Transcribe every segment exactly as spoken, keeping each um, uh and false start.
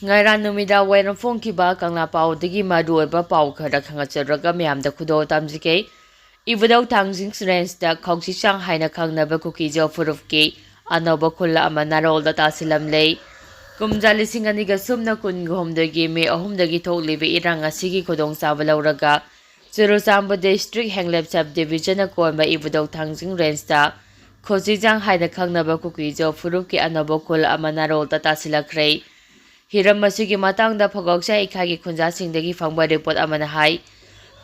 ꯉꯔꯥꯡ ꯅꯨꯃꯤꯗꯥꯡ ꯋꯥꯏꯔꯝ ꯐꯣꯡꯈꯤꯕ ꯀꯪꯂꯥ ꯄꯥꯎꯗꯒꯤ ꯃꯔꯨꯑꯣꯏꯕ ꯄꯥꯎ ꯈꯔ ꯈꯪꯍꯟꯖꯔꯒ ꯃꯌꯥꯝꯗ ꯈꯨꯗꯣꯜ ꯇꯝꯖꯒꯦ꯫ ꯏꯕꯨꯙꯧ ꯊꯥꯡꯖꯤꯡ ꯔꯦꯟꯖꯇ ꯈꯧꯁꯤꯆꯥꯡ ꯍꯥꯏꯅ ꯈꯪꯅꯕ ꯀꯨꯀꯤꯖꯣ ꯐꯨꯔꯨꯞꯀꯤ ꯑꯅꯧꯕ ꯈꯨꯜ ꯑꯃ ꯅꯥꯔꯣꯜꯗ ꯇꯥꯁꯤꯜꯂꯝꯂꯦ꯫ ꯀꯨꯝꯖꯥ ꯂꯤꯁꯤꯡ ꯑꯅꯤꯒ ꯁꯨꯞꯅ ꯀꯨꯟꯒ ꯍꯨꯝꯗꯣꯏꯒꯤ ꯃꯦ ꯑꯍꯨꯝꯗꯒꯤ ꯊꯣꯛꯂꯤꯕ ꯏꯔꯥꯡ ꯑꯁꯤꯒꯤ ꯈꯨꯗꯣꯡꯆꯥꯕ ꯂꯧꯔꯒ ꯆꯨꯔꯆꯥꯟꯄꯨꯔ ꯗꯤꯁꯇ꯭ꯔꯤꯛ ꯍꯦꯡꯂꯦꯞ ꯁꯕ ꯗꯤꯕꯤꯖꯟꯅ ꯀꯣꯟꯕ ꯏꯕꯨꯙꯧ ꯊꯥꯡꯖꯤꯡ ꯔꯦꯟꯖꯇ ꯈꯣꯖꯤꯖꯥꯡ ꯍꯥꯏꯅ ꯈꯪꯅꯕ ꯀꯨꯀꯤꯖꯣ ꯐꯨꯔꯨꯞꯀꯤ ꯑꯅꯧꯕ ꯈꯨꯜ ꯑꯃ ꯅꯥꯔꯣꯜꯗ ꯇꯥꯁꯤꯜꯂꯛꯈ꯭ꯔꯦ꯫ ꯍꯤꯔꯝ ꯑꯁꯤꯒꯤ ꯃꯇꯥꯡꯗ ꯐꯒꯥꯎꯆꯥ ꯏꯈꯥꯒꯤ ꯈꯨꯟꯖꯥꯁꯤꯡꯗꯒꯤ ꯐꯪꯕ ꯔꯤꯄꯣꯔꯠ ꯑꯃꯅ ꯍꯥꯏ,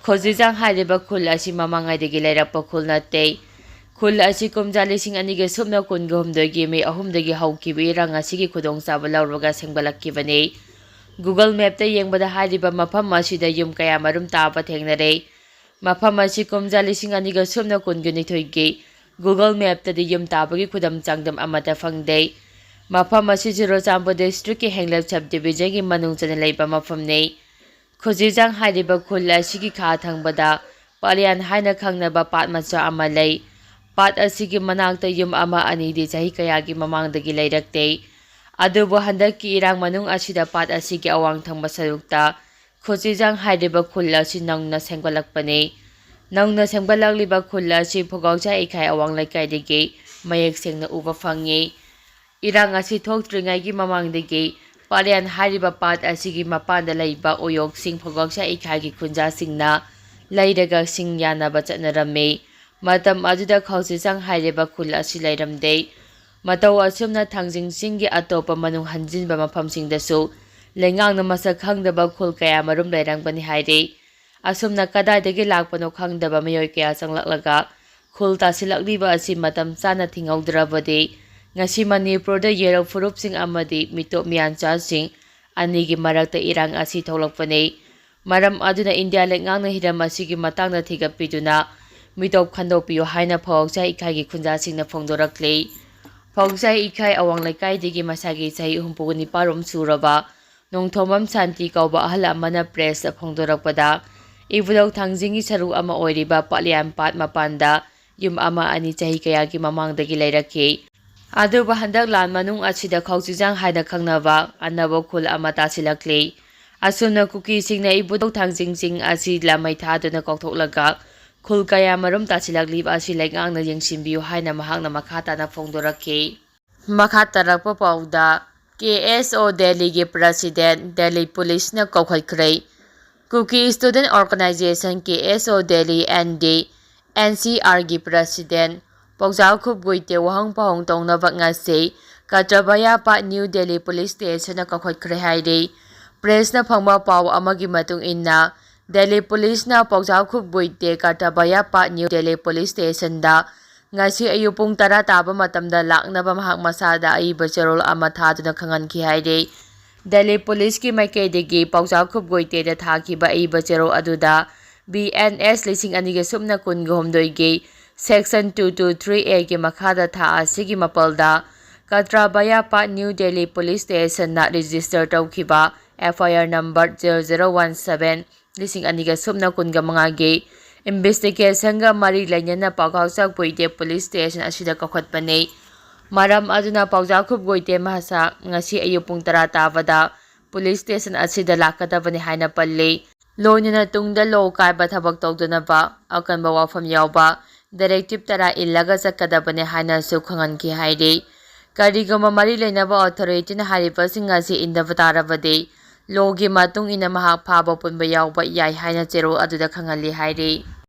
ꯈꯣꯖꯤꯖꯥꯡ ꯍꯥꯏꯔꯤꯕ ꯈꯨꯜ ꯑꯁꯤ ꯃꯃꯥꯡꯉꯩꯗꯒꯤ ꯂꯩꯔꯛꯄ ꯈꯨꯜ ꯅꯠꯇꯦ꯫ ꯈꯨꯜ ꯑꯁꯤ ꯀꯨꯝꯖꯥ ꯂꯤꯁꯤꯡ ꯑꯅꯤꯒ ꯁꯨꯞꯅ ꯀꯨꯟꯒ ꯍꯨꯝꯗꯣꯏꯒꯤ ꯃꯦ ꯑꯍꯨꯝꯗꯒꯤ ꯍꯧꯈꯤꯕ ꯏꯔꯥꯡ ꯑꯁꯤꯒꯤ ꯈꯨꯗꯣꯡꯆꯥꯕ ꯂꯧꯔꯒ ꯁꯦꯝꯒꯠꯂꯛꯈꯤꯕꯅꯤ꯫ Google Mapꯇ ꯌꯦꯡꯕꯗ ꯍꯥꯏꯔꯤꯕ ꯃꯐꯝ ꯑꯁꯤꯗ ꯌꯨꯝ ꯀꯌꯥ ꯃꯔꯨꯝ ꯇꯥꯕ ꯊꯦꯡꯅꯔꯦ꯫ ꯃꯐꯝ ꯑꯁꯤ ꯀꯨꯝꯖꯥ ꯂꯤꯁꯤꯡ ꯑꯅꯤꯒ ꯁꯨꯞꯅ ꯀꯨꯟꯒ ꯅꯤꯊꯣꯏꯒꯤ Google Mapꯇꯗꯤ ꯌꯨꯝ ꯇꯥꯕꯒꯤ ꯈꯨꯗꯝ ꯆꯥꯡꯗꯝ ꯑꯃꯠꯇ ꯐꯪꯗꯦ꯫ ꯃꯐꯝ ꯑꯁꯤ ꯆꯨꯔꯆꯥꯟꯄꯨꯔ ꯗꯤꯁꯇ꯭ꯔꯤꯛꯀꯤ ꯍꯦꯡꯂꯦꯞ ꯁꯕ ꯗꯤꯕꯤꯖꯟꯒꯤ ꯃꯅꯨꯡ ꯆꯟꯅ ꯂꯩꯕ ꯃꯐꯝꯅꯤ꯫ ꯈꯨꯖꯤꯖꯥꯡ ꯍꯥꯏꯔꯤꯕ ꯈꯨꯜ ꯑꯁꯤꯒꯤ ꯈꯥ ꯊꯪꯕꯗ ꯄꯥꯂꯤꯌꯥꯟ ꯍꯥꯏꯅ ꯈꯪꯅꯕ ꯄꯥꯠ ꯃꯆꯥ ꯑꯃ ꯂꯩ꯫ ꯄꯥꯠ ꯑꯁꯤꯒꯤ ꯃꯅꯥꯛꯇ ꯌꯨꯝ ꯑꯃ ꯑꯅꯤꯗꯤ ꯆꯍꯤ ꯀꯌꯥꯒꯤ ꯃꯃꯥꯡꯗꯒꯤ ꯂꯩꯔꯛꯇꯦ꯫ ꯑꯗꯨꯕꯨ ꯍꯟꯗꯛꯀꯤ ꯏꯔꯥꯡ ꯃꯅꯨꯡ ꯑꯁꯤꯗ ꯄꯥꯠ ꯑꯁꯤꯒꯤ ꯑꯋꯥꯡ ꯊꯪꯕ ꯁꯔꯨꯛꯇ ꯈꯨꯖꯤꯖꯥꯡ ꯍꯥꯏꯔꯤꯕ ꯈꯨꯜ ꯑꯁꯤ ꯅꯧꯅ ꯁꯦꯝꯒꯠꯂꯛꯄꯅꯤ꯫ ꯅꯧꯅ ꯁꯦꯝꯒꯠꯂꯛꯂꯤꯕ ꯈꯨꯜ ꯑꯁꯤ ꯐꯨꯒꯥꯎꯖꯥ ꯏꯈꯥꯏ ꯑꯋꯥꯡ ꯂꯩꯀꯥꯏꯗꯒꯤ ꯃꯌꯦꯛ ꯁꯦꯡꯅ ꯎꯕ ꯐꯪꯉꯤ꯫ ꯏꯔꯥꯡ ꯑꯁꯤ ꯊꯣꯛꯇ꯭ꯔꯤꯉꯩꯒꯤ ꯃꯃꯥꯡꯗꯒꯤ ꯄꯥꯂꯤꯌꯥꯟ ꯍꯥꯏꯔꯤꯕ ꯄꯥꯠ ꯑꯁꯤꯒꯤ ꯃꯄꯥꯟꯗ ꯂꯩꯕ ꯎꯌꯣꯛꯁꯤꯡ ꯐꯨꯒꯥꯎꯖꯥ ꯏꯈꯥꯏꯒꯤ ꯈꯨꯟꯖꯥꯁꯤꯡꯅ ꯂꯩꯔꯒ ꯁꯤꯡ ꯌꯥꯟꯅꯕ ꯆꯠꯅꯔꯝꯃꯤ꯫ ꯃꯇꯝ ꯑꯗꯨꯗ ꯈꯧꯁꯤꯆꯥꯡ ꯍꯥꯏꯔꯤꯕ ꯈꯨꯜ ꯑꯁꯤ ꯂꯩꯔꯝꯗꯦ꯫ ꯃꯇꯧ ꯑꯁꯨꯝꯅ ꯊꯥꯡꯖꯤꯡ ꯆꯤꯡꯒꯤ ꯑꯇꯣꯞꯄ ꯃꯅꯨꯡ ꯍꯟꯖꯤꯟꯕ ꯃꯐꯝꯁꯤꯡꯗꯁꯨ ꯂꯩꯉꯥꯛꯅ ꯃꯁꯛ ꯈꯪꯗꯕ ꯈꯨꯜ ꯀꯌꯥ ꯃꯔꯨꯝ ꯂꯩꯔꯝꯒꯅꯤ ꯍꯥꯏꯔꯤ꯫ ꯑꯁꯨꯝꯅ ꯀꯗꯥꯏꯗꯒꯤ ꯂꯥꯛꯄꯅꯣ ꯈꯪꯗꯕ ꯃꯤꯑꯣꯏ ꯀꯌꯥ ꯆꯪꯂꯛꯂꯒ ꯈꯨꯜ ꯇꯥꯁꯤꯜꯂꯛꯂꯤꯕ ꯑꯁꯤ ꯃꯇꯝ ꯆꯥꯅ ꯊꯤꯡꯍꯧꯗ꯭ꯔꯕꯗꯤ ꯉꯁꯤ ꯃꯅꯤꯄꯨꯔꯗ ꯌꯦꯔꯧ ꯐꯨꯔꯨꯞꯁꯤꯡ ꯑꯃꯗꯤ ꯃꯤꯇꯣꯞ ꯃꯤꯌꯥꯟꯆꯥꯁꯤꯡ ꯑꯅꯤꯒꯤ ꯃꯔꯛꯇ ꯏꯔꯥꯡ ꯑꯁꯤ ꯊꯣꯛꯂꯛꯄꯅꯤ꯫ ꯃꯔꯝ ꯑꯗꯨꯅ ꯏꯟꯗꯤꯌꯥ ꯂꯩꯉꯥꯛꯅ ꯍꯤꯔꯝ ꯑꯁꯤꯒꯤ ꯃꯇꯥꯡꯗ ꯊꯤꯒꯠꯄꯤꯗꯨꯅ ꯃꯤꯇꯣꯞ ꯈꯟꯗꯣꯛꯄꯤꯌꯨ ꯍꯥꯏꯅ ꯐꯥꯎꯆꯥ ꯏꯀꯥꯏꯒꯤ ꯈꯨꯟꯖꯥꯁꯤꯡꯅ ꯐꯣꯡꯗꯣꯔꯛꯂꯤ꯫ ꯐꯥꯎꯆꯥ ꯏꯀꯥꯏ ꯑꯋꯥꯡ ꯂꯩꯀꯥꯏꯗꯒꯤ ꯃꯁꯥꯒꯤ ꯆꯍꯤ ꯍꯨꯝꯐꯨ ꯅꯤꯄꯥꯟꯔꯣꯝ ꯁꯨꯔꯕ ꯅꯣꯡꯊꯣꯝꯕꯝ ꯁꯥꯟꯇꯤ ꯀꯧꯕ ꯑꯍꯜ ꯑꯃꯅ ꯄ꯭ꯔꯦꯁꯇ ꯐꯣꯡꯗꯣꯔꯛꯄꯗ, ꯏꯕꯨꯙꯧ ꯊꯥꯡꯖꯤꯡꯒꯤ ꯁꯔꯨꯛ ꯑꯃ ꯑꯣꯏꯔꯤꯕ ꯄꯥꯠꯂꯤꯌꯥꯟ ꯄꯥꯠ ꯃꯄꯥꯟꯗ ꯌꯨꯝ ꯑꯃ ꯑꯅꯤ ꯆꯍꯤ ꯀꯌꯥꯒꯤ ꯃꯃꯥꯡꯗꯒꯤ ꯂꯩꯔꯛꯈꯤ꯫ ꯑꯗꯨꯕꯨ ꯍꯟꯗꯛ ꯂꯥꯟ ꯃꯅꯨꯡ ꯑꯁꯤꯗ ꯈꯧꯁꯤꯖꯥꯡ ꯍꯥꯏꯅ ꯈꯪꯅꯕ ꯑꯅꯧꯕ ꯈꯨꯜ ꯑꯃ ꯇꯥꯁꯤꯜꯂꯛꯂꯤ꯫ ꯑꯁꯨꯝꯅ ꯀꯨꯀꯤꯁꯤꯡꯅ ꯏꯕꯨꯙꯧ ꯊꯥꯡꯖꯤꯡ ꯆꯤꯡ ꯑꯁꯤ ꯂꯥꯃꯩ ꯊꯥꯗꯨꯅ ꯀꯥꯎꯊꯣꯛꯂꯒ ꯈꯨꯜ ꯀꯌꯥ ꯃꯔꯨꯝ ꯇꯥꯁꯤꯜꯂꯛꯂꯤꯕ ꯑꯁꯤ ꯂꯩꯉꯥꯛꯅ ꯌꯦꯡꯁꯤꯟꯕꯤꯌꯨ ꯍꯥꯏꯅ ꯃꯍꯥꯛꯅ ꯃꯈꯥ ꯇꯥꯅ ꯐꯣꯡꯗꯣꯔꯛꯈꯤ꯫ ꯃꯈꯥ ꯇꯥꯔꯛꯄ ꯄꯥꯎꯗ, ꯀꯦ ꯑꯦꯁ ꯑꯣ ꯗꯦꯜꯂꯤꯒꯤ ꯄ꯭ꯔꯁꯤꯗꯦꯟ ꯗꯦꯜꯂꯤ ꯄꯨꯂꯤꯁꯅ ꯀꯧꯈꯠꯈ꯭ꯔꯦ꯫ ꯀꯨꯀꯤ ꯁ꯭ꯇꯨꯗꯦꯟ ꯑꯣꯔꯒꯅꯥꯏꯖꯦꯁꯟ, ꯀꯦ ꯑꯦꯁ ꯑꯣ Delhi N D N C ꯑꯥꯔꯒꯤ president ꯄꯥꯎꯖꯥꯎꯈꯨꯞ ꯒꯨꯏꯇꯦ ꯋꯥꯍꯪ ꯄꯥꯎꯍꯪ ꯇꯧꯅꯕ ꯉꯁꯤ ꯀꯇ꯭ꯔꯕꯌꯥ ꯄꯥꯠ ꯅ꯭ꯌꯨ ꯗꯦꯜꯂꯤ ꯄꯨꯂꯤꯁ ꯁ꯭ꯇꯦꯁꯟꯗ ꯀꯧꯈꯠꯈ꯭ꯔꯦ ꯍꯥꯏꯔꯤ꯫ ꯄ꯭ꯔꯦꯁꯅ ꯐꯪꯕ ꯄꯥꯎ ꯑꯃꯒꯤ ꯃꯇꯨꯡ ꯏꯟꯅ, ꯗꯦꯜꯂꯤ ꯄꯨꯂꯤꯁꯅ ꯄꯥꯎꯖꯥꯎꯈꯨꯞ ꯒꯨꯏꯇꯦ ꯀꯇ꯭ꯔꯕꯌꯥ ꯄꯥꯠ ꯅ꯭ꯌꯨ ꯗꯦꯜꯂꯤ ꯄꯨꯂꯤꯁ ꯁ꯭ꯇꯦꯁꯟꯗ ꯉꯁꯤ ꯑꯌꯨꯛ ꯄꯨꯡ ꯇꯔꯥ ꯇꯥꯕ ꯃꯇꯝꯗ ꯂꯥꯛꯅꯕ ꯃꯍꯥꯛ ꯃꯁꯥꯗ ꯑꯏꯕ ꯆꯦꯔꯣꯜ ꯑꯃ ꯊꯥꯗꯨꯅ ꯈꯪꯍꯟꯈꯤ ꯍꯥꯏꯔꯤ꯫ ꯗꯦꯜꯂꯤ ꯄꯨꯂꯤꯁꯀꯤ ꯃꯥꯏꯀꯩꯗꯒꯤ ꯄꯥꯎꯖꯥꯎꯈꯨꯞ ꯒꯣꯏꯇꯦꯗ ꯊꯥꯈꯤꯕ ꯑꯏꯕ ꯆꯦꯔꯣꯜ ꯑꯗꯨꯗ ꯕꯤ ꯑꯦꯟ ꯑꯦꯁ ꯂꯤꯁꯤꯡ ꯑꯅꯤꯒ ꯁꯨꯞꯅ ꯀꯨꯟꯒ ꯍꯨꯝꯗꯣꯏꯒꯤ ꯁꯦꯛꯁꯟ ꯇꯨ ꯇꯨ ꯊ꯭ꯔꯤ ꯑꯦꯒꯤ ꯃꯈꯥꯗ ꯊꯥ ꯑꯁꯤꯒꯤ ꯃꯥꯄꯜꯗ ꯀꯇ꯭ꯔꯥꯕꯌꯥ ꯄꯥꯠ ꯅ꯭ꯌꯨ ꯗꯦꯜꯂꯤ ꯄꯨꯂꯤꯁ ꯁ꯭ꯇꯦꯁꯟꯅ ꯔꯦꯖꯤꯁꯇꯔ ꯇꯧꯈꯤꯕ F I R number zero zero one seven ꯂꯤꯁꯤꯡ ꯑꯅꯤꯒ ꯁꯨꯞꯅ ꯀꯨꯟꯒ ꯃꯉꯥꯒꯤ ꯏꯟꯚꯦꯁꯇꯤꯒꯦꯁꯟꯒ ꯃꯔꯤ ꯂꯩꯅꯅ ꯄꯥꯎꯈꯥꯎꯆꯥꯛ ꯄꯨꯏꯗꯦ ꯄꯨꯂꯤꯁ ꯁ꯭ꯇꯦꯁꯟ ꯑꯁꯤꯗ ꯀꯧꯈꯠꯄꯅꯤ꯫ ꯃꯔꯝ ꯑꯗꯨꯅ ꯄꯥꯎꯖꯥꯈꯨꯞ ꯒꯣꯏꯇꯦ ꯃꯍꯥꯛ ꯉꯁꯤ ꯑꯌꯨꯛ ꯄꯨꯡ ꯇꯔꯥ ꯇꯥꯕꯗ ꯄꯨꯂꯤꯁ ꯁ꯭ꯇꯦꯁꯟ ꯑꯁꯤꯗ ꯂꯥꯛꯀꯗꯕꯅꯤ ꯍꯥꯏꯅ ꯄꯜꯂꯤ꯫ ꯂꯣꯏꯅꯅ ꯇꯨꯡꯗ ꯂꯣ ꯀꯥꯏꯕ ꯊꯕꯛ ꯇꯧꯗꯅꯕ ꯑꯀꯟꯕ ꯋꯥꯐꯝ ꯌꯥꯎꯕ ꯗꯥꯏꯔꯦꯛꯇꯤꯞ ꯇꯔꯥ ꯏꯜꯂꯒ ꯆꯠꯀꯗꯕꯅꯤ ꯍꯥꯏꯅꯁꯨ ꯈꯪꯍꯟꯈꯤ ꯍꯥꯏꯔꯤ꯫ ꯀꯔꯤꯒꯨꯝꯕ ꯃꯔꯤ ꯂꯩꯅꯕ ꯑꯣꯊꯣꯔꯤꯇꯤꯅ ꯍꯥꯏꯔꯤꯕꯁꯤꯡ ꯑꯁꯤ ꯏꯟꯗꯕ ꯇꯥꯔꯕꯗꯤ, ꯂꯣꯒꯤ ꯃꯇꯨꯡ ꯏꯟꯅ ꯃꯍꯥꯛ ꯐꯥꯕ ꯄꯨꯟꯕ ꯌꯥꯎꯕ ꯌꯥꯏ ꯍꯥꯏꯅ ꯆꯦꯔꯣꯜ ꯑꯗꯨꯗ ꯈꯪꯍꯜꯂꯤ ꯍꯥꯏꯔꯤ꯫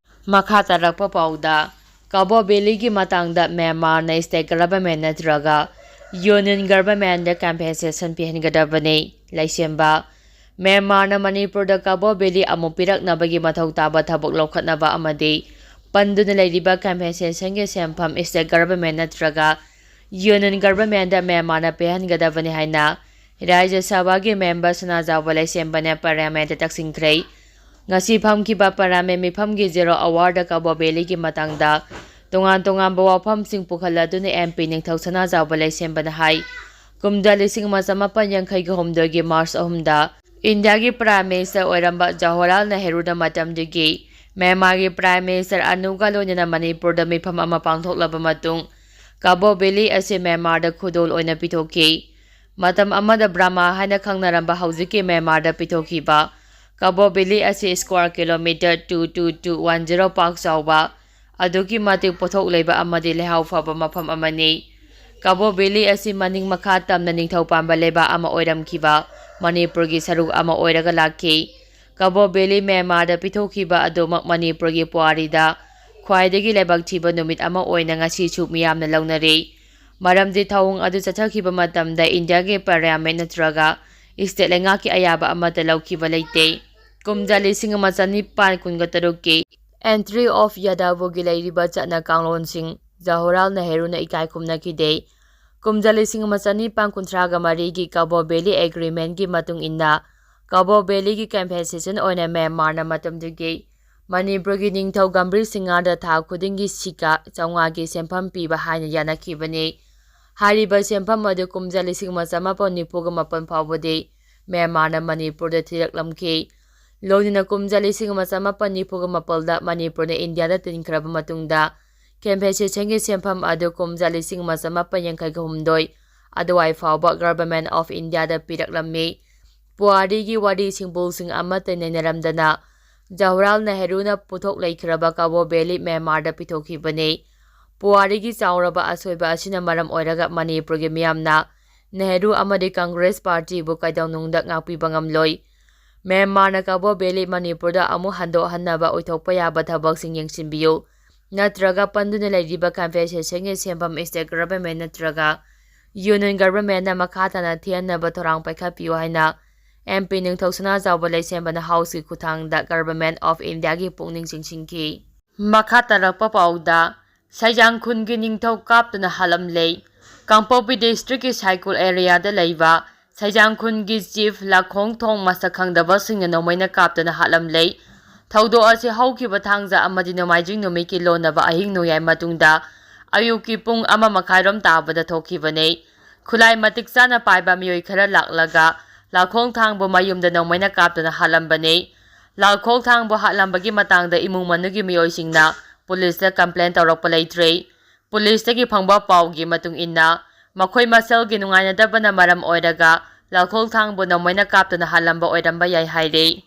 ꯃꯈꯥ ꯇꯥꯔꯛꯄ ꯄꯥꯎꯗ, ꯀꯕꯣ ꯚꯦꯂꯤꯒꯤ ꯃꯇꯥꯡꯗ ꯃ꯭ꯌꯥꯟꯃꯥꯔꯅ ꯁ꯭ꯇꯦꯠ ꯒꯚꯔꯟꯃꯦꯟ ꯅꯠꯇ꯭ꯔꯒ ꯌꯨꯅꯤꯌꯟ ꯒꯚꯔꯟꯃꯦꯟꯗ ꯀꯝꯄꯦꯟꯁꯦꯁꯟ ꯄꯤꯍꯟꯒꯗꯕꯅꯤ꯫ ꯂꯩꯁꯦꯝꯕ, ꯃ꯭ꯌꯥꯟꯃꯥꯔꯅ ꯃꯅꯤꯄꯨꯔꯗ ꯀꯕꯣ ꯚꯦꯂꯤ ꯑꯃꯨꯛ ꯄꯤꯔꯛꯅꯕꯒꯤ ꯃꯊꯧ ꯇꯥꯕ ꯊꯕꯛ ꯂꯧꯈꯠꯅꯕ ꯑꯃꯗꯤ ꯄꯟꯗꯨꯅ ꯂꯩꯔꯤꯕ ꯀꯝꯄꯦꯟꯁꯦꯁꯟꯒꯤ ꯁꯦꯟꯐꯝ ꯁ꯭ꯇꯦꯠ ꯒꯚꯔꯟꯃꯦꯟ ꯅꯠꯇ꯭ꯔꯒ ꯌꯨꯅꯤꯌꯟ ꯒꯚꯔꯟꯃꯦꯟꯗ ꯃ꯭ꯌꯥꯟꯃꯥꯔꯅ ꯄꯤꯍꯟꯒꯗꯕꯅꯤ ꯍꯥꯏꯅ ꯔꯥꯖ꯭ꯌ ꯁꯚꯥꯒꯤ ꯃꯦꯝꯕꯔ ꯁꯅꯥꯖꯥꯎꯕ ꯂꯩꯁꯦꯝꯕꯅ ꯄꯥꯔꯂꯤꯌꯥꯃꯦꯟꯠꯇ ꯇꯛꯁꯤꯟꯈ꯭ꯔꯦ꯫ ꯉꯁꯤ ꯐꯝꯈꯤꯕ ꯄꯥꯔꯂꯤꯌꯥꯃꯦꯟꯠ ꯃꯤꯐꯝꯒꯤ ꯖꯦꯔꯣ ꯑꯋꯥꯔꯗ ꯀꯕꯣ ꯚꯦꯂꯤꯒꯤ ꯃꯇꯥꯡꯗ ꯇꯣꯉꯥꯟ ꯇꯣꯉꯥꯟꯕ ꯋꯥꯐꯝꯁꯤꯡ ꯄꯨꯈꯠꯂꯗꯨꯅ ꯑꯦꯝ ꯄꯤ ꯅꯤꯡꯊꯧ ꯁꯅꯥꯖꯥꯎꯕ ꯂꯩꯁꯦꯝꯕꯅ ꯍꯥꯏ, ꯀꯨꯝꯖꯥ ꯂꯤꯁꯤꯡ ꯑꯃ ꯆꯃꯥꯄꯟ ꯌꯥꯡꯈꯩꯒ ꯍꯨꯝꯗꯣꯏꯒꯤ ꯃꯥꯔꯆ ꯑꯍꯨꯝꯗ ꯏꯟꯗꯤꯌꯥꯒꯤ ꯄ꯭ꯔꯥꯏꯝ ꯃꯤꯅꯤꯁꯇꯔ ꯑꯣꯏꯔꯝꯕ ꯖꯋꯥꯍꯔꯂꯥꯜ ꯅꯦꯍꯔꯨꯅ ꯃꯇꯝꯗꯨꯒꯤ ꯃ꯭ꯌꯥꯟꯃꯥꯔꯒꯤ ꯄ꯭ꯔꯥꯏꯝ ꯃꯤꯅꯤꯁꯇꯔ ꯑꯅꯨꯒ ꯂꯣꯏꯅꯅ ꯃꯅꯤꯄꯨꯔꯗ ꯃꯤꯐꯝ ꯑꯃ ꯄꯥꯡꯊꯣꯛꯂꯕ ꯃꯇꯨꯡ, ꯀꯥꯕꯣ ꯚꯦꯂꯤ ꯑꯁꯤ ꯃ꯭ꯌꯥꯟꯃꯥꯔꯗ ꯈꯨꯗꯣꯜ ꯑꯣꯏꯅ ꯄꯤꯊꯣꯛꯈꯤ꯫ ꯃꯇꯝ ꯑꯃꯗ ꯕ꯭ꯔꯃꯥ ꯍꯥꯏꯅ ꯈꯪꯅꯔꯝꯕ ꯍꯧꯖꯤꯛꯀꯤ ꯃ꯭ꯌꯥꯟꯃꯥꯔꯗ ꯄꯤꯊꯣꯛꯈꯤꯕ ꯀꯥꯕꯣ ꯚꯦꯂꯤ ꯑꯁꯤ square kilometre two two two one zero ꯄꯥꯛ ꯆꯥꯎꯕ, ꯑꯗꯨꯛꯀꯤ ꯃꯇꯤꯛ ꯄꯣꯠꯊꯣꯛ ꯂꯩꯕ ꯑꯃꯗꯤ ꯂꯩꯍꯥꯎ ꯐꯕ ꯃꯐꯝ ꯑꯃꯅꯤ꯫ ꯀꯥꯕꯣ ꯚꯦꯂꯤ ꯑꯁꯤ ꯃꯅꯤꯡ ꯃꯈꯥ ꯇꯝꯅ ꯅꯤꯡꯊꯧ ꯄꯥꯟꯕ ꯂꯩꯕꯥꯛ ꯑꯃ ꯑꯣꯏꯔꯝꯈꯤꯕ ꯃꯅꯤꯄꯨꯔꯒꯤ ꯁꯔꯨꯛ ꯑꯃ ꯑꯣꯏꯔꯒ ꯂꯥꯛꯈꯤ꯫ ꯀꯥꯕꯣ ꯚꯦꯂꯤ ꯃ꯭ꯌꯥꯟꯃꯥꯔꯗ ꯄꯤꯊꯣꯛꯈꯤꯕ ꯑꯗꯨꯃꯛ ꯃꯅꯤꯄꯨꯔꯒꯤ ꯄꯨꯋꯥꯔꯤꯗ ꯈ꯭ꯋꯥꯏꯗꯒꯤ ꯂꯥꯏꯕꯛ ꯊꯤꯕ ꯅꯨꯃꯤꯠ ꯑꯃ ꯑꯣꯏꯅ ꯉꯁꯤꯁꯨ ꯃꯤꯌꯥꯝꯅ ꯂꯧꯅꯔꯤ꯫ ꯃꯔꯝꯗꯤ ꯊꯧꯑꯣꯡ ꯑꯗꯨ ꯆꯠꯊꯈꯤꯕ ꯃꯇꯝꯗ ꯏꯟꯗꯤꯌꯥꯒꯤ ꯄꯥꯔꯂꯤꯌꯥꯃꯦꯟ ꯅꯠꯇ꯭ꯔꯒ ꯁ꯭ꯇꯦꯠ ꯂꯩꯉꯥꯛꯀꯤ ꯑꯌꯥꯕ ꯑꯃꯠꯇ ꯂꯧꯈꯤꯕ ꯂꯩꯇꯦ꯫ ꯀꯨꯝꯖꯥ ꯂꯤꯁꯤꯡ ꯑꯃ ꯆꯅꯤꯄꯥꯟ ꯀꯨꯟꯒ ꯇꯔꯨꯛꯀꯤ Entry of Yadavuꯒꯤ ꯂꯩꯔꯤꯕ ꯆꯠꯅ ꯀꯥꯡꯂꯣꯟꯁꯤꯡ ꯖꯋꯥꯍꯔꯂꯥꯜ ꯅꯦꯍꯔꯨꯅ ꯏꯀꯥꯏ ꯈꯨꯝꯅꯈꯤꯗꯦ꯫ ꯀꯨꯝꯖꯥ ꯂꯤꯁꯤꯡ ꯑꯃ ꯆꯅꯤꯄꯥꯟ ꯀꯨꯟꯊ꯭ꯔꯥꯒ ꯃꯔꯤꯒꯤ ꯀꯥꯕꯣ ꯚꯦꯂꯤ ꯑꯦꯒ꯭ꯔꯤꯃꯦꯟꯒꯤ ꯃꯇꯨꯡ ꯏꯟꯅ ꯀꯥꯕꯣ ꯚꯦꯂꯤꯒꯤ ꯀꯝꯄꯦꯟꯁꯦꯁꯟ ꯑꯣꯏꯅ ꯃ꯭ꯌꯥꯟꯃꯥꯔꯅ ꯃꯇꯝꯗꯨꯒꯤ ꯃꯅꯤꯄꯨꯔꯒꯤ ꯅꯤꯡꯊꯧ ꯒꯝꯚꯤꯔ ꯁꯤꯡꯍꯗ ꯊꯥ ꯈꯨꯗꯤꯡꯒꯤ ꯁꯤꯀꯥ ꯆꯥꯝꯃꯉꯥꯒꯤ ꯁꯦꯟꯐꯝ ꯄꯤꯕ ꯍꯥꯏꯅ ꯌꯥꯅꯈꯤꯕꯅꯤ꯫ ꯍꯥꯏꯔꯤꯕ ꯁꯦꯟꯐꯝ ꯑꯗꯨ ꯀꯨꯝꯖꯥ ꯂꯤꯁꯤꯡ ꯑꯃ ꯆꯃꯥꯄꯟ ꯅꯤꯐꯨꯒ ꯃꯥꯄꯟ ꯐꯥꯎꯕꯗꯤ ꯃ꯭ꯌꯥꯟꯃꯥꯔꯅ ꯃꯅꯤꯄꯨꯔꯗ ꯊꯤꯔꯛꯂꯝꯈꯤ꯫ ꯂꯣꯏꯅꯅ ꯀꯨꯝꯖꯥ ꯂꯤꯁꯤꯡ ꯑꯃ ꯆꯃꯥꯄꯟ ꯅꯤꯐꯨꯒ ꯃꯥꯄꯜꯗ ꯃꯅꯤꯄꯨꯔꯅ ꯏꯟꯗꯤꯌꯥꯗ ꯇꯤꯟꯈ꯭ꯔꯕ ꯃꯇꯨꯡꯗ ꯀꯝꯄꯦꯟꯁꯦꯁꯟꯒꯤ ꯁꯦꯟꯐꯝ ꯑꯗꯨ ꯀꯨꯝꯖꯥ ꯂꯤꯁꯤꯡ ꯑꯃ ꯆꯃꯥꯄꯟ ꯌꯥꯡꯈꯩꯒ ꯍꯨꯝꯗꯣꯏ ꯑꯗꯨꯋꯥꯏ ꯐꯥꯎꯕ Government of Indiaꯗ ꯄꯤꯔꯛꯂꯝꯃꯤ꯫ ꯄꯨꯋꯥꯔꯤꯒꯤ ꯋꯥꯔꯤ ꯁꯤꯡꯕꯨꯜꯁꯤꯡ ꯑꯃꯠꯇ ꯅꯩꯅꯔꯝꯗꯅ ꯖꯋꯥꯍꯔꯂꯥꯜ ꯅꯦꯍꯔꯨꯅ ꯄꯣꯠꯊꯣꯛ ꯂꯩꯈ꯭ꯔꯕ ꯀꯥꯕꯣ ꯚꯦꯂꯤ ꯃ꯭ꯌꯥꯟꯃꯥꯔꯗ ꯄꯤꯊꯣꯛꯈꯤꯕꯅꯤ꯫ ꯄꯨꯋꯥꯔꯤꯒꯤ ꯆꯥꯎꯔꯕ ꯑꯁꯣꯏꯕ ꯑꯁꯤꯅ ꯃꯔꯝ ꯑꯣꯏꯔꯒ ꯃꯅꯤꯄꯨꯔꯒꯤ ꯃꯤꯌꯥꯝꯅ ꯅꯦꯍꯔꯨ ꯑꯃꯗꯤ ꯀꯪꯒ꯭ꯔꯦꯁ ꯄꯥꯔꯇꯤꯕꯨ ꯀꯩꯗꯧꯅꯨꯡꯗ ꯉꯥꯛꯄꯤꯕ ꯉꯝꯂꯣꯏ꯫ ꯃ꯭ꯌꯥꯟꯃꯥꯔꯅ ꯀꯥꯕꯣ ꯚꯦꯂꯤ ꯃꯅꯤꯄꯨꯔꯗ ꯑꯃꯨꯛ ꯍꯟꯗꯣꯛꯍꯟꯅꯕ ꯑꯣꯏꯊꯣꯛꯄ ꯌꯥꯕ ꯊꯕꯛꯁꯤꯡ ꯌꯦꯡꯁꯤꯟꯕꯤꯌꯨ, ꯅꯠꯇ꯭ꯔꯒ ꯄꯟꯗꯨꯅ ꯂꯩꯔꯤꯕ ꯀꯝꯄꯦꯟꯁꯦꯁꯟꯒꯤ ꯁꯦꯟꯐꯝ ꯁ꯭ꯇꯦꯠ ꯒꯚꯔꯟꯃꯦꯟ ꯅꯠꯇ꯭ꯔꯒ ꯌꯨꯅꯤꯌꯟ ꯒꯚꯔꯟꯃꯦꯟꯅ ꯃꯈꯥ ꯇꯥꯅ ꯊꯤꯍꯟꯅꯕ ꯊꯧꯔꯥꯡ ꯄꯥꯏꯈꯠꯄꯤꯌꯨ ꯍꯥꯏꯅ ꯑꯦꯝ ꯄꯤ ꯅꯤꯡꯊꯧ ꯁꯅꯥꯖꯥꯎꯕ ꯂꯩꯁꯦꯝꯕꯅ ꯍꯥꯎꯁꯀꯤ ꯈꯨꯠꯊꯥꯡꯗ ꯒꯚꯔꯟꯃꯦꯟ ꯑꯣꯐ ꯏꯟꯗꯤꯌꯥꯒꯤ ꯄꯨꯛꯅꯤꯡ ꯆꯤꯡꯁꯤꯟꯈꯤ꯫ ꯃꯈꯥ ꯇꯥꯔꯛꯄ ꯄꯥꯎꯗ, ꯁꯩꯖꯥꯡ ꯈꯨꯟꯒꯤ ꯅꯤꯡꯊꯧ ꯀꯥꯞꯇꯨꯅ ꯍꯥꯠꯂꯝꯂꯦ꯫ ꯀꯥꯡꯄꯣꯛꯄꯤ ꯗꯤꯁꯇ꯭ꯔꯤꯛꯀꯤ ꯁꯥꯏꯀꯨꯜ ꯑꯦꯔꯤꯌꯥꯗ ꯂꯩꯕ ꯁꯩꯖꯥꯡ ꯈꯨꯟꯒꯤ ꯆꯤꯐ ꯂꯥꯈꯣꯡ ꯊꯣꯡ ꯃꯁꯛ ꯈꯪꯗꯕꯁꯤꯡꯅ ꯅꯣꯡꯃꯩꯅ ꯀꯥꯞꯇꯨꯅ ꯍꯥꯠꯂꯝꯂꯦ꯫ ꯊꯧꯗꯣꯛ ꯑꯁꯤ ꯍꯧꯈꯤꯕ ꯊꯥꯡꯖ ꯑꯃꯗꯤ ꯅꯣꯡꯃꯥꯏꯖꯤꯡ ꯅꯨꯃꯤꯠꯀꯤ ꯂꯣꯟꯅꯕ ꯑꯍꯤꯡ ꯅꯣꯡꯌꯥꯏ ꯃꯇꯨꯡꯗ ꯑꯌꯨꯛꯀꯤ ꯄꯨꯡ ꯑꯃ ꯃꯈꯥꯏꯔꯣꯝ ꯇꯥꯕꯗ ꯊꯣꯛꯈꯤꯕꯅꯤ꯫ ꯈꯨꯠꯂꯥꯏ ꯃꯇꯤꯛ ꯆꯥꯅ ꯄꯥꯏꯕ ꯃꯤꯑꯣꯏ ꯈꯔ ꯂꯥꯛꯂꯒ ꯂꯥꯈꯣꯡ ꯊꯥꯡꯕꯨ ꯃꯌꯨꯝꯗ ꯅꯣꯡꯃꯩꯅ ꯀꯥꯞꯇꯨꯅ ꯍꯥꯠꯂꯝꯕꯅꯤ꯫ ꯂꯥꯈꯣꯡ ꯊꯥꯡꯕꯨ ꯍꯥꯠꯂꯝꯕꯒꯤ ꯃꯇꯥꯡꯗ ꯏꯃꯨꯡ ꯃꯅꯨꯡꯒꯤ ꯃꯤꯑꯣꯏꯁꯤꯡꯅ ꯄꯨꯂꯤꯁꯇ ꯀꯝꯄ꯭ꯂꯦꯟ ꯇꯧꯔꯛꯄ ꯂꯩꯇ꯭ꯔꯤ꯫ ꯄꯨꯂꯤꯁꯇꯒꯤ ꯐꯪꯕ ꯄꯥꯎꯒꯤ ꯃꯇꯨꯡ ꯏꯟꯅ, ꯃꯈꯣꯏ ꯃꯁꯦꯜꯒꯤ ꯅꯨꯡꯉꯥꯏꯅꯗꯕꯅ ꯃꯔꯝ ꯑꯣꯏꯔꯒ ꯂꯥꯜꯈꯣꯜ ꯊꯥꯡꯕꯨ ꯅꯣꯡꯃꯩꯅ ꯀꯥꯞꯇꯨꯅ ꯍꯥꯠꯂꯝꯕ ꯑꯣꯏꯔꯝꯕ ꯌꯥꯏ ꯍꯥꯏꯔꯤ꯫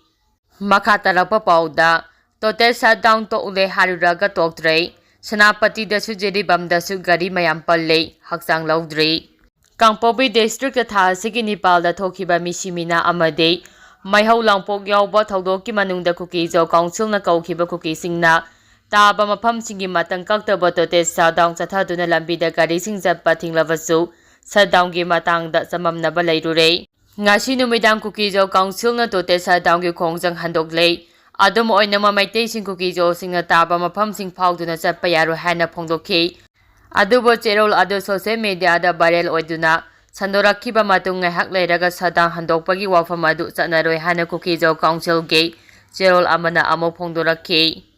ꯃꯈꯥ ꯇꯥꯔꯛꯄ ꯄꯥꯎꯗ, total shutdown ꯇꯣꯛꯂꯦ ꯍꯥꯏꯔꯨꯔꯒ ꯇꯣꯛꯇ꯭ꯔꯦ꯫ ꯁꯦꯅꯥꯄꯇꯤꯗꯁꯨ ꯖꯤꯔꯤꯕꯥꯝꯗꯁꯨ ꯒꯥꯔꯤ ꯃꯌꯥꯝ ꯄꯜꯂꯦ, ꯍꯛꯆꯥꯡ ꯂꯧꯗ꯭ꯔꯦ꯫ ꯀꯥꯡꯄꯣꯛꯄꯤ district ꯇ ꯊꯥ ꯑꯁꯤꯒꯤ ꯅꯤꯄꯥꯜꯗ ꯊꯣꯛꯈꯤꯕ ꯃꯤꯁꯤ ꯃꯤꯅꯥ ꯑꯃꯗꯤ ꯃꯩꯍꯧ ꯂꯥꯡꯄꯣꯛ ꯌꯥꯎꯕ ꯊꯧꯗꯣꯛꯀꯤ ꯃꯅꯨꯡꯗ ꯀꯨꯀꯤ-ꯖꯣ council ꯅ ꯀꯧꯈꯤꯕ ꯀꯨꯀꯤꯁꯤꯡꯅ ꯇꯥꯕ ꯃꯐꯝꯁꯤꯡꯒꯤ ꯃꯇꯝ ꯀꯛꯇꯕ total shutdown ꯆꯠꯊꯗꯨꯅ ꯂꯝꯕꯤꯗ ꯒꯥꯔꯤꯁꯤꯡ ꯆꯠꯄ ꯊꯤꯡꯂꯕꯁꯨ, shutdown ꯒꯤ ꯃꯇꯥꯡꯗ ꯆꯃꯝꯅꯕ ꯂꯩꯔꯨꯔꯦ꯫ ꯉꯁꯤ ꯅꯨꯃꯤꯗꯥꯡ ꯀꯨꯀꯤ-ꯖꯣ council ꯅ total shutdown ꯒꯤ ꯈꯣꯡꯖꯪ ꯍꯟꯗꯣꯛꯂꯦ꯫ ꯑꯗꯨꯝ ꯑꯣꯏꯅꯃꯛ, ꯃꯩꯇꯩꯁꯤꯡ ꯀꯨꯀꯤ-ꯖꯣꯁꯤꯡꯅ ꯇꯥꯕ ꯃꯐꯝꯁꯤꯡ ꯐꯥꯎꯗꯨꯅ ꯆꯠꯄ ꯌꯥꯔꯣꯏ ꯍꯥꯏꯅ ꯐꯣꯡꯗꯣꯛꯈꯤ꯫ ꯑꯗꯨꯕꯨ ꯆꯦꯔꯣꯜ ꯑꯗꯨ social media ꯗ viral ꯑꯣꯏꯗꯨꯅ ꯁꯟꯗꯣꯔꯛꯈꯤꯕ ꯃꯇꯨꯡ, ꯉꯥꯏꯍꯥꯛ ꯂꯩꯔꯒ shutdown ꯍꯟꯗꯣꯛꯄꯒꯤ ꯋꯥꯐꯝ ꯑꯗꯨ ꯆꯠꯅꯔꯣꯏ ꯍꯥꯏꯅ ꯀꯨꯀꯤ-ꯖꯣ council ꯒꯤ ꯆꯦꯔꯣꯜ ꯑꯃꯅ ꯑꯃꯨꯛ ꯐꯣꯡꯗꯣꯔꯛꯈꯤ꯫